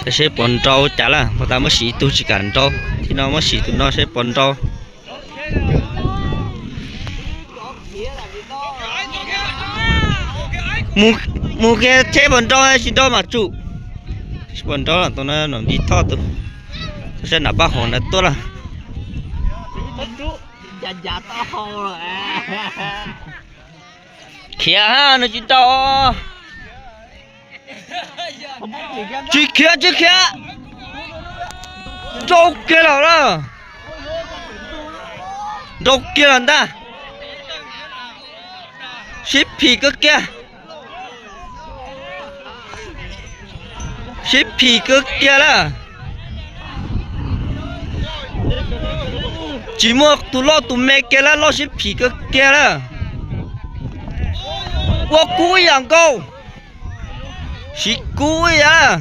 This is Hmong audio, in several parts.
Seb puas nrau cas lawm, puas tas muab sim ib tug tsis kam nrau. Thib no muab sim tus no seb puas nrau. Mus kiag seb puas nrau, tsis nrau mam tsum. Seb puas nrau, tus no nom nti thoj tus, saib nam paj huam ntawd tuaj lawm. Khiav ha, nws tsis nrau. Tsis khiav, tsis khiav. Nrau kiag lawm lawm. Nrau kiag lawm ntag. Sib phim kawg kiag. Sib phim kawg kiag lawm. Tsis muaj tus loj tus me kiag lawm, loj sib phim kawg kiag lawm. Ua kub ib yam nkaus. Sib kub ib yam.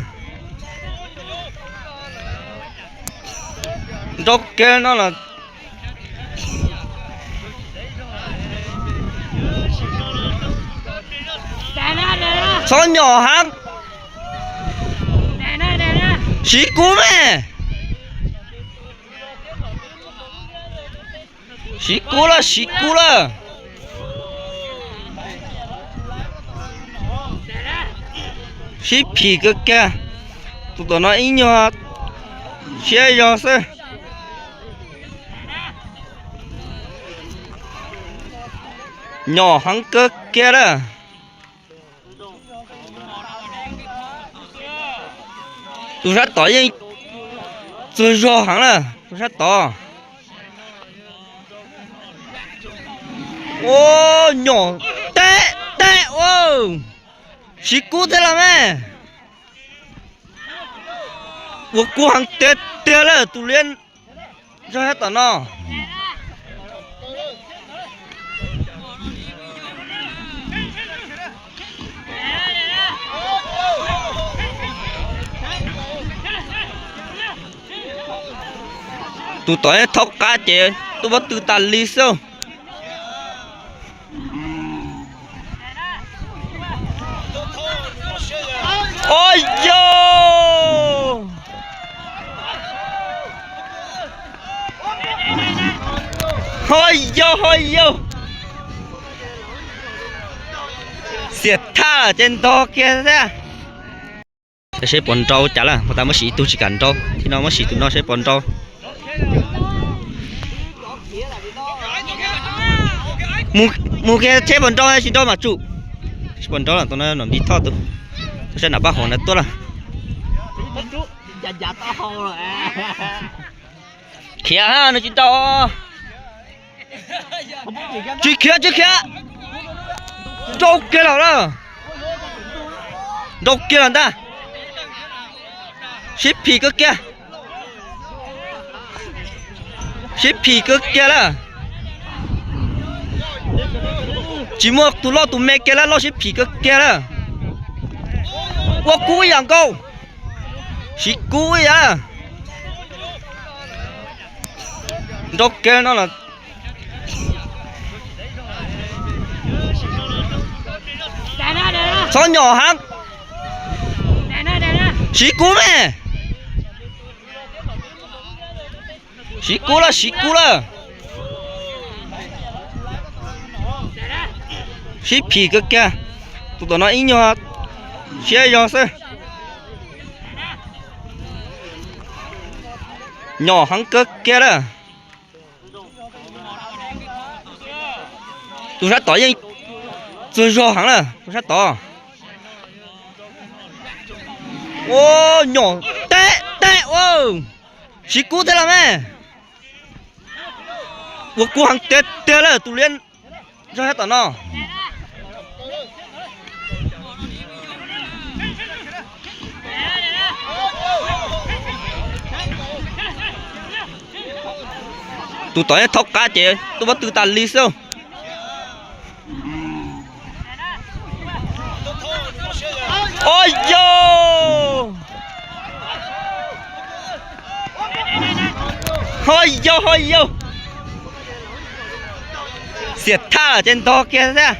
Nrau kiag no los. Txhob nyom heev. Sib kub me. Sib kub lawm, sib kub lawm. Sib phim kawg kiag. Tus tom no ib nyuag siab zog xwb. Nyom heev kawg kiag lawm. Tus sab tod yeej txuag zog heev lawm, tus sab tod. Ua nyom teb teb ua, sib kub thiab los me. Ua kub heev tiag tiag lawm tus liab zog sab tom no. Tus tom thaub qab ces tuaj pob tw tas li xwb. Ua yog, ua yog, ua yog. Xiam thaj ces ntog kiag thiab. Seb puas nrau cas lawm, puas tas muab sim ib tug tsis kam nrau. Thib no muab sim tus no seb puas nrau. Mus kiag seb puas nrau, tsis nrau mam tsum. Seb puas nrau, tus no nom nti thoj tus, tus saib nam paj huam ntawd tuaj lawm. Khiav ha, nws tsis nrau. Tsis khiav, tsis khiav. Nrau kiag lawm lawm. Nrau kiag lawm ntag. Sib phim kawg kiag. Sib phim kawg kiag lawm. Tsis muaj tus loj tus me kiag lawm, loj sib phim kawg kiag lawm. Ua kub ib yam nkaus. Sib kub ib yam. Nrau kiag no los. Txhob nyom heev. Sib kub me. Sib kub lawm, sib kub lawm. Sib phim kawg kiag. Tus tom no ib nyuag siab zog xwb. Nyom heev kawg kiag lawm. Tus sab tod yeej txuag zog heev lawm, tus sab tod. Ua nyom teb teb ua, sib kub thiab los me. Ua kub heev tiag tiag lawm tus liab zog sab tom no. Tus tom thaub qab ces tuaj pob tw tas li xwb. Ua yog, ua yog, ua yog. Xiam thaj ces ntog kiag thiab.